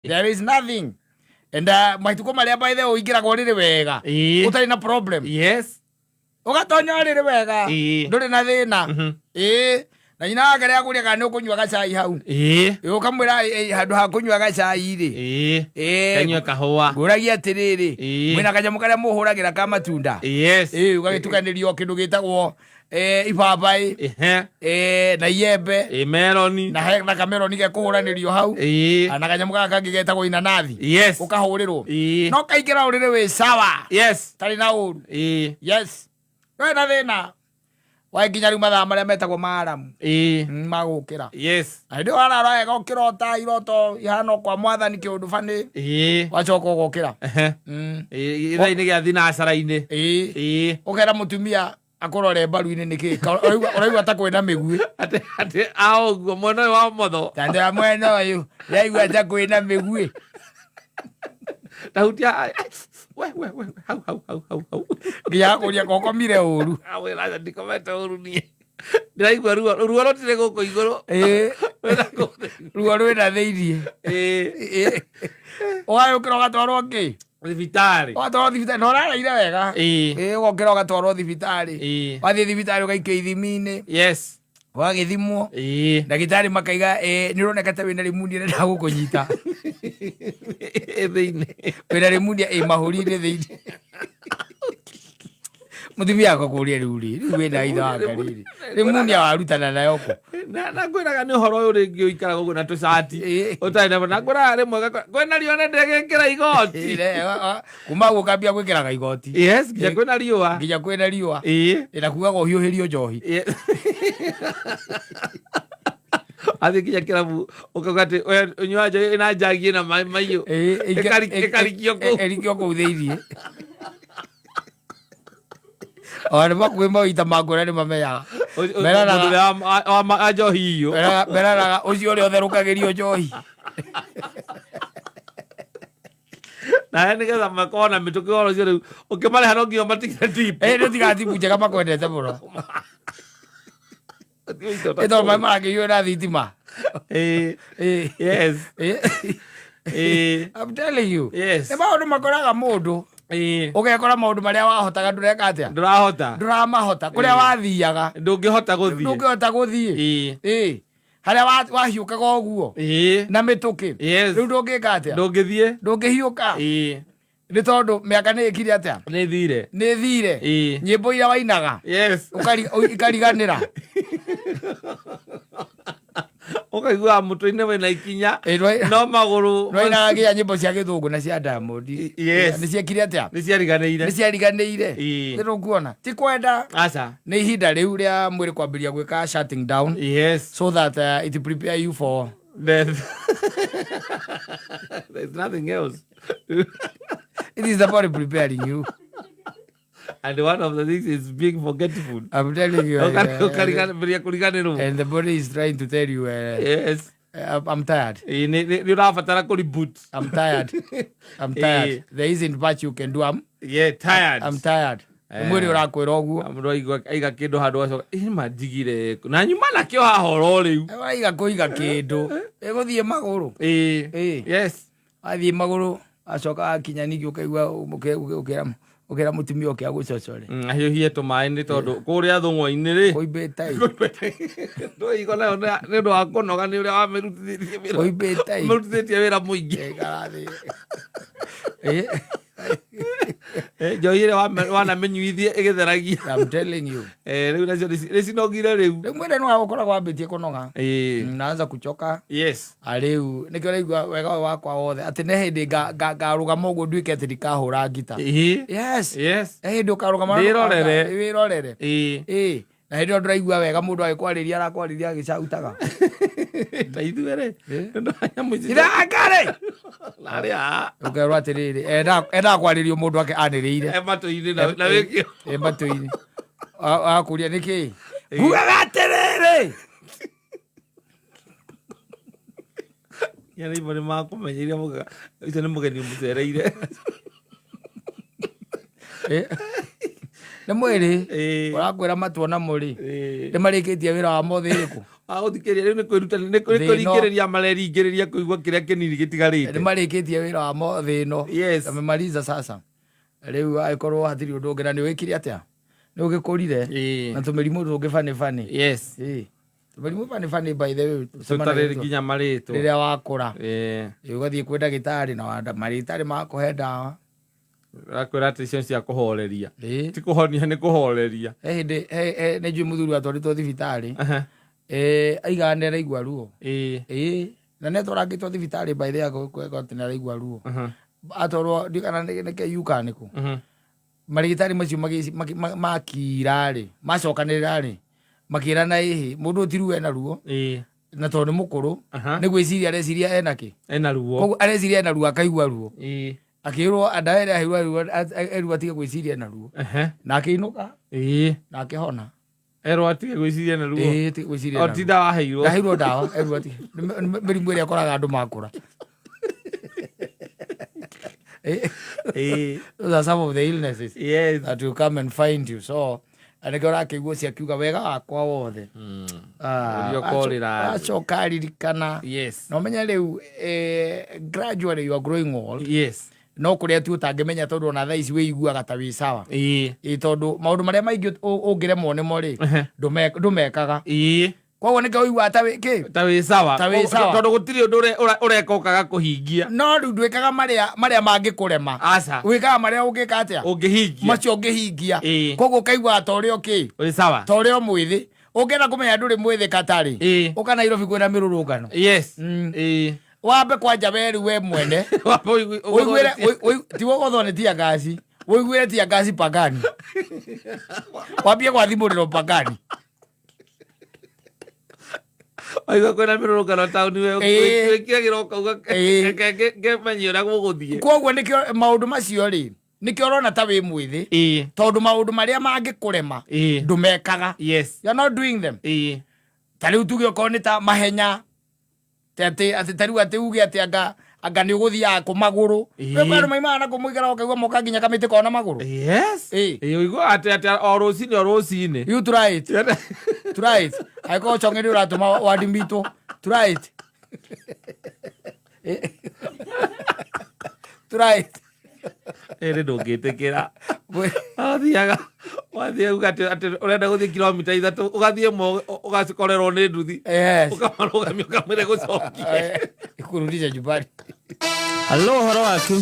There is nothing and matukũ marĩa by the way ũingĩraga ũrĩrĩ wega, ũtarĩ na problem. Ũgatonya ũrĩrĩ wega, ndũrĩ na thĩna. Ĩĩ, na nyina wake rĩa kũria kana nĩ ũkũnyua gacai hau. Ĩĩ, ũkamwĩra, "Ĩ, handũ ha kũnyua gacai rĩ, ĩĩ, Kanyue kahũa." Ngũragia atĩrĩrĩ, mwĩna kanyamũ karĩa mũhũragĩra ka matunda? Ĩĩ, ũgagĩtukanĩrio kĩndũ gĩtagwo ibabaĩ, na iembe, Meroni. Na he na kameroni gekũhũranĩrio hau, na kanyamũ gaka kangĩ getagwo inanathi. Ũkahũrĩrwo. No kaingĩra ũrĩrĩ wĩ sawa, tarĩ na ũru. Yes, ndũrĩ na thĩna wakinya rĩu mathaa marĩa metagwo maaramu, magũkĩra. Na hĩndĩ ĩyo warara wega, ũkĩrota iroto ihana o kwa mwathani kĩũndũ banĩ, wacoka ũgokĩra. Ithaa-inĩ gĩa thinacara-inĩ. Ũkera mũtumia akũrore mbaru-inĩ nĩkĩ ũraigua ta kwĩna mĩguĩ. Atĩ a ũguo mwena ũyũ wa motho. Tandũ ya mwena ũyũ raigua ta kwĩna mĩguĩ. Tahutia we we we, hau hau hau hau hau. Nginya akũria kokomire ũru. Awĩra ndikomete ũru, niĩ ndĩraigua ruo, ruo rũtirĩ gũkũ igũrũ. Rwĩna kũu thĩinĩ. Ruo rwĩna thĩiniĩ. Ũgagĩũkĩra ũgatwarwo kĩ? Thibitarĩ. Ũgatwarwo thibitarĩ na ũraraire wega. Ũgokĩra ũgatwarwo thibitarĩ. Wathiĩ thibitarĩ ũgaikio ithimi-inĩ, ũgagĩthimwo, ndagĩtarĩ makaiga, "Nĩ ũroneka ta wĩna rimunia ĩrenda gũkũnyita." Ĩ thĩinĩ. Wĩna rimunia ĩ mahũri-inĩ thĩinĩ. Mũtumia akakũria, "Rĩu rĩ, rĩu wĩna ithe waka rĩrĩ, rimunia warutana nayo kũ?" Na ngwĩraga nĩ ũhoro ũyũ rĩngĩ ũikaraga ũguo na tũcati ũtarĩ na na ngwĩraga rĩmwe kwĩna riũa na ndĩgĩkĩra igoti. Kuma hau ũkambia gwĩkĩraga igoti. Yes, nginya kwĩna riũa. Nginya kwĩna riũa. Na kugaga ũhiũhĩrio njohi. Athiĩ nginya kĩrabu ũkauga atĩ we ũnyua njohi ĩna njagi ĩna maĩ mahiũ. Ĩkarikio kũu. Ĩrikio kũu thĩiniĩ. Ona nĩ makuhĩ maita mangũra nĩ mamenyaga. Mũndũ ũrĩa wa njohi hiũ. Meranaga ũcio ũrĩa ũtherũkagĩrio njohi. Nawe nĩgetha makorwo na mĩtũkĩ ũhoro ũcio rĩu ũkĩmareha no nginya matigire tip. Ĩ, nĩ tiga tipu njega makwendete mũno. Ĩ tondũ maĩ marakĩiywo na thitima. I'm telling you. Nĩ maũndũ makoraga mũndũ. Ũgekora maũndũ marĩa wahotaga ndũreka atĩa? Ndũrahota. Ndũramahota. Kũrĩa wathiaga ndũngĩhota gũthiĩ. Ndũngĩhota gũthiĩ. Harĩa wahiũkaga ũguo na mĩtũkĩ, rĩu ndũngĩka atĩa? Ndũngĩthiĩ. Ndũngĩhiũka. Nĩ tondũ mĩaka nĩ ĩkire atĩa? Nĩ thire. Nĩ thire. Nyĩmbo iria wainaga ikariganĩra. Ũkaiguaga mũtwe-inĩ wĩna ikinya, no magũrũ. Nwainaga nginya nyĩmbo cia gĩthũngũ na cia Diamond. Nĩ ciekire atĩa? Nĩ ciariganĩire. Nĩ ciariganĩire. Nĩ tũkuona ti kwenda. Aca. Nĩ ihinda rĩu rĩa mwĩrĩ kwambĩrĩria gwĩka shutting down, so that it prepare you for death. There's nothing else. It is the body preparing you. And one of the things is being forgetful. I'm telling you. Ũkariganĩria kũriganĩrwo. And the body is trying to tell you, I'm tired. Nĩ ũrabatara kũ reboot. I'm tired, I'm tired. There isn't much you can do. I'm Yeah, tired. I'm tired. Nĩ mwĩrĩ ũrakwĩra ũguo. Mũndũ aigua aiga kĩndũ handũ acoka ĩ ma njigire kũ?" Na nyuma nakĩo haha oro rĩu. Waiga kũiga kĩndũ ĩgũthiĩ magũrũ. Wathiĩ magũrũ, acoka wakinya ningĩ ũkaigua ũkĩra mũtumia ũke agũcocore. Ahiũhie tũmaĩ nĩ tondũ kũrĩa thũng'wa-inĩ rĩ kũimbĩte ĩ. Ndũigua nayo nĩ ũndũ wa kũnoga nĩ ũrĩa wamĩrutithĩtie wĩra. Kũimbĩte ĩ. Ũmĩrutithĩtie wĩra mũingĩ. Ĩikara thĩ. Njohi ĩrĩa wanamĩnyuithie ĩgĩtheragia. I'm telling you. Rĩu nacio nĩ cinogire rĩu. Rĩu mwĩrĩ nĩ ũkoragwo wambĩtie kũnoga. Naanza kuchoka. Rĩu nĩkĩo ũraigua wega ũyũ wakwa wothe atĩ nĩ hĩndĩ ngarũgama ũguo nduĩke atĩ ndikahũra ngita. Yes. Nĩ hĩndĩ ũkarũgama na Wĩrorere. Wĩrorere. Ĩĩ. Na hĩndĩ ĩyo ndũraigua wega mũndũ agĩkwarĩria arakwarĩria agĩcautaga. Ta ithuĩ rĩ, nĩ nyamũ ici Irakarĩ. Narĩa. Ũkerwo atĩrĩrĩ, endaga kwarĩrio mũndũ ake anĩrĩire. E matũ-inĩ na wĩkĩo. Ĩ matũ-inĩ. Akũria nĩkĩ? Ngugaga atĩrĩrĩ. Nĩ nĩ makũmenyeire mũga ũcio nĩ mũgeni ũmũcereire. Nĩ mwĩrĩ ũrakwĩra matuona mũrĩ nĩ marĩkĩtie wĩra wa mothe ĩrĩkũ. Agũthikĩrĩria rĩu nĩ kwĩruta nĩ Thĩ ĩno- kũringĩrĩria mareringĩrĩria kũigua kĩrĩa kĩnini gĩtigarĩte. Nĩ marĩkĩtie wĩra wamo thĩ ĩno. Yes. Wamemaliza sasa. Rĩu angĩkorwo hatirĩ ũndũ ũngĩ, na nĩ wĩkire atĩa, nĩ ũgĩkũrire na tũmĩrimũ tũngĩ bani bani. Ĩĩ. Tũmĩrimũ bani bani, by the way, tũtarĩ nginya marĩtwa. Rĩrĩa wakũra, Ĩĩ. ũgathiĩ kwĩ ndagĩtarĩ na marĩtarĩ makũhe ndawa. Akwĩra atĩ icio cia kũhoreria. Ĩĩ. Ti kũhonia, nĩ kũhoreria. He hĩndĩ nĩ njũĩ mũthuri watwarĩtwo thibitarĩ. Aigaga nĩ araigua ruo. Ĩĩ, na nĩ atwarangĩtwo thibitarĩ, by the way, atĩ nĩ araigua ruo. Atwarwo ndiũ kana nĩ KU kana nĩkũ. Marĩgĩtarĩ macio makira rĩ, macokanĩrĩra rĩ, makĩrana, ĩhĩ, mũndũ ũyũ ti ruo ena ruo, na tondũ nĩ mũkũrũ, nĩ gwĩciria areciria ena kĩ. Ena ruo. Koguo areciria ena ruo, akaigua ruo. Akĩrwo ndawa ĩrĩa aheirwo erirwo atige gwĩciria ena ruo. Na akĩinũka na akĩhona. Erwo atige gwĩciria na ruo. Ĩĩ, atige gwĩciria O ena ti ruo. ndawa aheirwo. Ndaheirwo ndawa, erirwo atige. Nĩ mĩrimũ ĩrĩa ĩkoraga andũ makũra. Those are some of the illnesses that will come and find you. So nĩkĩo ũrakĩigua ũcio akiuga wega wakwa wothe. Ah, Ũrĩa ũkorĩra thĩ. acoka aririkana. Na ũmenye rĩu, gradually you are growing old. No kũrĩa tu ũtangĩmenya, tondũ ona thaa ici wĩiguaga ta wĩ sawa. Ĩ, tondũ maũndũ marĩa maingĩ ũngĩremwo nĩmo rĩ, ndũmekaga. Koguo nĩkĩo ũiguaga ta wĩ kĩ? Ta wĩ sawa. Ta wĩ sawa. Tondũ gũtirĩ ũndũ ũreka ũkaga kũhingia. No rĩu ndwĩkaga marĩa mangĩkũrema. Aca. Wĩkaga marĩa ũngĩka atĩa? Ũngĩhingia. Macio ũngĩhingia. Koguo ũkaiguaga ta ũrĩ o kĩ? Wĩ sawa. Ta ũrĩ o mwĩthĩ. Ũngĩenda kũmenya ndũrĩ mwĩthĩ katarĩ, ũka Nairobi kwĩna mĩrũrũngano. Wambe kwanja we rĩu we mwene. Wambe ũiguĩre ti gũgũthwo nĩ tear gas, ũiguĩre tear gas Pangani, wambie gwathimũrĩrwo Pangani. Waigua kwĩna mĩrũrũngano taũni, we wĩkĩragĩra ũkauga, "Reke ngemenye ũrĩa gũgũthiĩ." Koguo nĩkĩo maũndũ macio rĩ, nĩkĩo ũrona ta wĩ mwĩthĩ, tondũ maũndũ marĩa mangĩkũrema ndũmekaga. You are not doing them. Ta rĩu tuge okorwo nĩ ta mahenya, ta atĩ ta rĩu atĩ uge atĩ anga nĩ ũgũthiaga kũ magũrũ. Rĩu andũ maimaga na kũmũikara, ũkaigua moka nginya kamĩtĩ kona magũrũ. Ĩĩ, ũiguaga atĩ o rũcinĩ o rũcinĩ. You try it, try it. Angĩkorwo chonge nĩ ũratũma wadimitwo, try it, try it. Ĩrĩ ndũngĩtĩkĩra. Athiaga wathiĩ uga atĩ ũrenda gũthiĩ kilomita 3, ũgathiĩ ĩmwe ũgacikorerwo nĩ nduthi. Ũkamarũgamia, ũkamwĩra gũcokie. Kurudisha nyumbani. Halo, ũhoro waku?